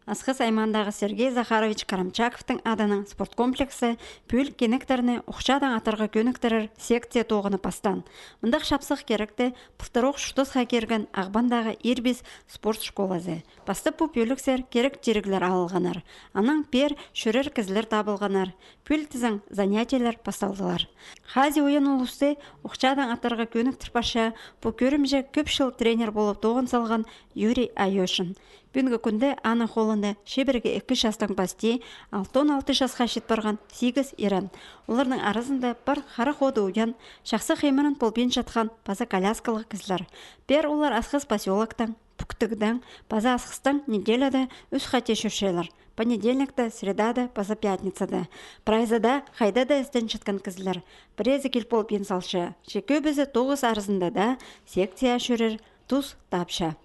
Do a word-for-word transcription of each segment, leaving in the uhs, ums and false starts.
Асхыс аймаандағы Сергей Захарович Карамчаковтың адынаң спорт комплексі пӱӱл кинектерні ухчадаң аттарға кӧніктірер секция тоғынып пастаан. Мындағ чапсых киректі пылтырох чуртасха кирген Ағбандағы «Ирбис» спорт школазы. Пастап пу пӧліксер кирек-тиріглер алылғаннар. Анаң пеер чӧрер кізілер табылғаннар. Пӱӱл тізең, занятиелер пасталдылар. Хазии Уйан улусты ухчадаң аттарға кӧніктір парча пу кӧрімҷе кӧп чыл тренер полып тоғын салған Юрий Айошин. Пӱӱнгі кӱнде аның холында чибіргі ікі частаң пасти, алтон алты часха чит парған сигіс ирен. Оларның аразында пар хара ходы уйан, чахсы хыймыран полбинчатхан паза коляскалығ кізілер. Пеер олар Асхыс посёлоктаң, Пӱктігдең паза Асхыстаң неделяда ӱс хати чӧрчелер: понедельникте, средада паза пятницада. Прайзы даа хайда даа істенчеткен кізілер. Піреезі кил полбин салча, че кӧбізі тоғыс аразында даа секцияа чӧрер тус тапча.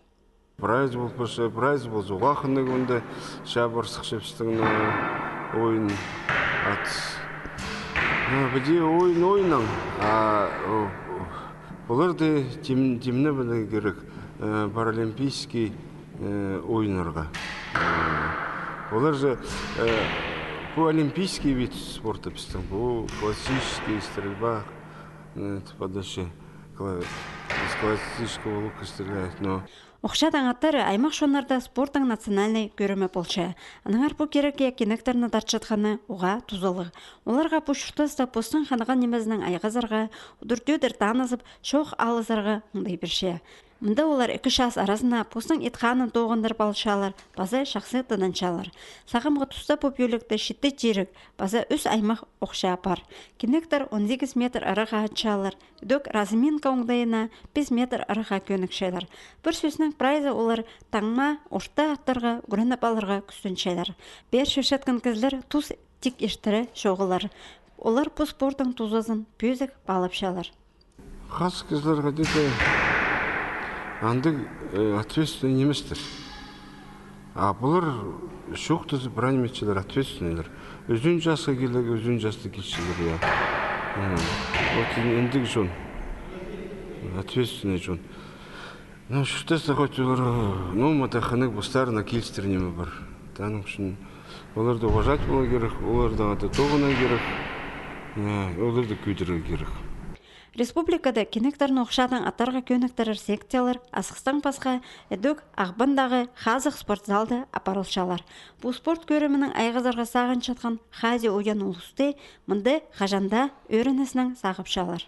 Прайзы пол парча, прайзы пол суғ хынығ кӱнде чабырсыхча пістің, ну, ойын ат. А, піди ойын ойнаң. А, о, о, оларды тим-, тимнебіне кирек, э, паралимпийский, э, ойыннарға. Э, олар же, э, пу олимпийский вид спорта пістің, пу классический стрельба, э, подача кла-, из классического лука стреляют, но Ухчадаң аттары аймах чоннарда спорттың национальнай кӧрімі полча. Аннаңар пу кирекке кинектерні тартчатханы уғаа тузалығ. Оларға пу чуртаста постың ханған нимезінең айғазарға, удур-тӧдір танызып, чоох алызарға оңдай пирче. Мында олар ікі час аразына постың ит-ханын тоғындырып алчалар паза чахсы тынанчалар. Сағамғы туста пу пӧлікте читі тиріг паза ӱс аймах ухча пар. Кинектер он сигіс метр ырахха атчалар, ідӧк разминка оңдайына пис метр ырахха кӧнікчелер. Пір сӧснең, прайзы олар таңма орта аттарға ӱгреніп аларға кӱстенчелер. Пеер чӧрчеткен кізілер тус тик иртіре чоғыллар. Олар пу спорттың тузазын пӧзік паалапчалар. Хас кізілер хайди-да андағ, э, ответственный ниместер. А пулар чоохтазып, прай ниме итчелер, ответственныйлар. Ӱзін часха килерге, ӱзін часта килчелер, я. М. Вот ин-, індіг чон. Ответственный чон. Ну, чуртаста хоть олар, ну, мында хынығ постарына килістір ниме пар. Таның ӱчӱн оларды уважать поларға кирек, олардаң ада тоғынарға кирек. Я, оларды кӧдірерге кирек. Республикада кинектерні ухчадаң аттарға кӧніктірер секциялар Асхыстаң пасха ідӧк Ағбандағы хазых спортзалда апарылчалар. Пу спорт кӧрімінең айғазарға сағынчатхан Хазии Уйан улусты мында хаҷан даа ӧрініснең сағыпчалар.